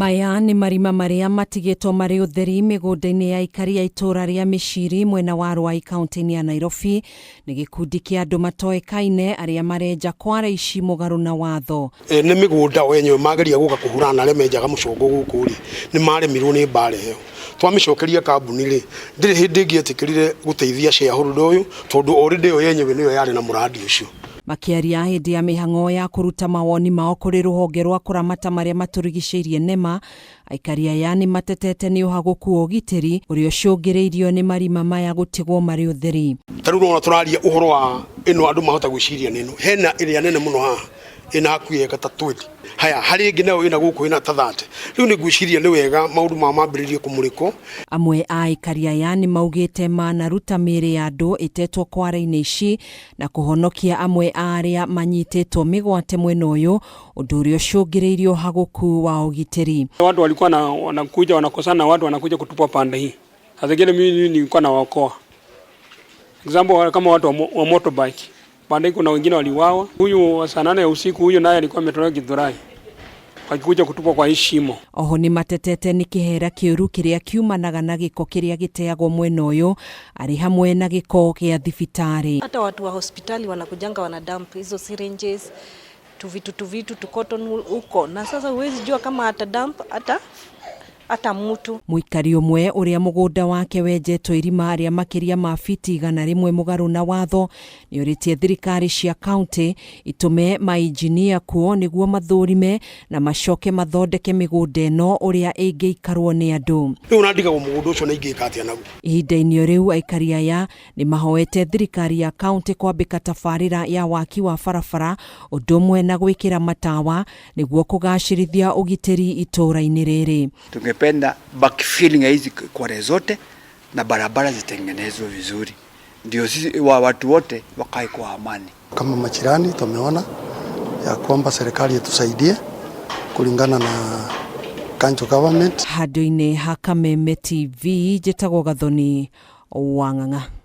Maya nĩ marima marĩa matigĩtwo marĩ ũtheri mĩgũnda-inĩ ya aikari a itũũra rĩa Mĩciri mwena wa Ruai kaunti-inĩ ya Nairobi nĩ gĩkundi kĩa andũ matoĩkaine arĩa marenja kware ici mũgarũ na watho. Ene mĩgũnda o enyewe mageria gũka kũhurana na arĩa menjaga mũcongo gũkũ rĩ, nĩ maremirwo nĩ mbara ĩyo. Twamĩcokeria kambuni rĩ, ndĩrĩ hĩndĩ ĩngĩ yetĩkĩrire gũteithia shareholder ũyũ tondũ already yo yenyewe nĩyo yarĩ na mũrandi ũcio. Makĩaria hĩndĩ ya mĩhang'o ya kũruta mawoni mao kũrĩ rũhonge rwa kũramata marĩa matũrigicĩirie NEMA, aikari aya nĩ matetete nĩ ũhagũku wa ũgitĩri ũrĩa ũcũngĩrĩirio nĩ marima maya gũtigwo marĩ ũtheri. Ta rĩu ũrona tũraria ũhoro wa ĩno andũ mahota gwĩciria nĩ ĩno, hena ĩrĩa nene mũno haha ĩna hakuhĩ eka ta 20 haya harĩ ĩngĩ nayo ĩna gũkũ ĩna ta 30. Rĩu nĩ ngwĩciria nĩ wega maũndũ maya mambĩrĩrie kũmũrĩkwo. Amwe a aikari aya nĩ maugĩte manaruta mĩĩrĩ ya andũ ĩtetwo kware-inĩ ici na kũhonokia amwe a arĩa manyitĩtwo mĩgwate mwena ũyũ, ũndũ ũrĩa ũcũngĩrĩirie ũhagũku wa ũgitĩri. Watu walikuwa na wanakuja wanakosana, watu wanakuja kutupwa pande hii. Saa zingine mimi nilikuwa nawaokoa. Example kama watu wa motorbike. Pande hii kuna wengine waliuawa. Huyu wa saa 8 ya usiku huyu naye alikuwa ametolewa Githurai. Akikuja kutupwa kwa hii shimo. Oho nĩ matetete nĩ kĩhera kĩũru kĩrĩa kiumanaga na gĩko kĩrĩa gĩteagwo mwena ũyũ arĩ hamwe na gĩko gĩa thibitarĩ. Hata watu wa hospitali wanakujanga wanadump hizo syringes tuvitu tuvitu tu cotton wool huko, na sasa huwezi jua kama ata dump hata hata mtu. Mũikari ũmwe ũrĩa mũgũnda wake wenjetwo irima rĩa makĩria ma fiti 100 mũgarũ na watho nĩ ũrĩtie thirikari cia kaunti itũme mainjinia kuo nĩguo mathũrime na macoke mathondeke mĩgũnda ĩno ũrĩa ĩngĩikarwo nĩ andũ. Rĩu ona ndigagwo mũgũnda ũcio na ingĩka atĩa naguo? Ihinda-inĩ o rĩu aikari aya nĩ mahoete thirikari ya kaunti kwambĩka tabarĩra ya waki wa barabara ũndũ ũmwe na gwĩkĩra matawa nĩguo kũgacĩrithia ũgitĩri itũũra-inĩ rĩrĩ. Tungependa backfilling ya hizi kware zote na barabara zitengenezwe vizuri, ndio sisi wa watu wote wakae kwa amani. Kama majirani tumeona ya kwamba serikali itusaidie kulingana na county government. Handũ-inĩ ha Kameme TV njĩtagwo Gathoni wa Ng'ang'a.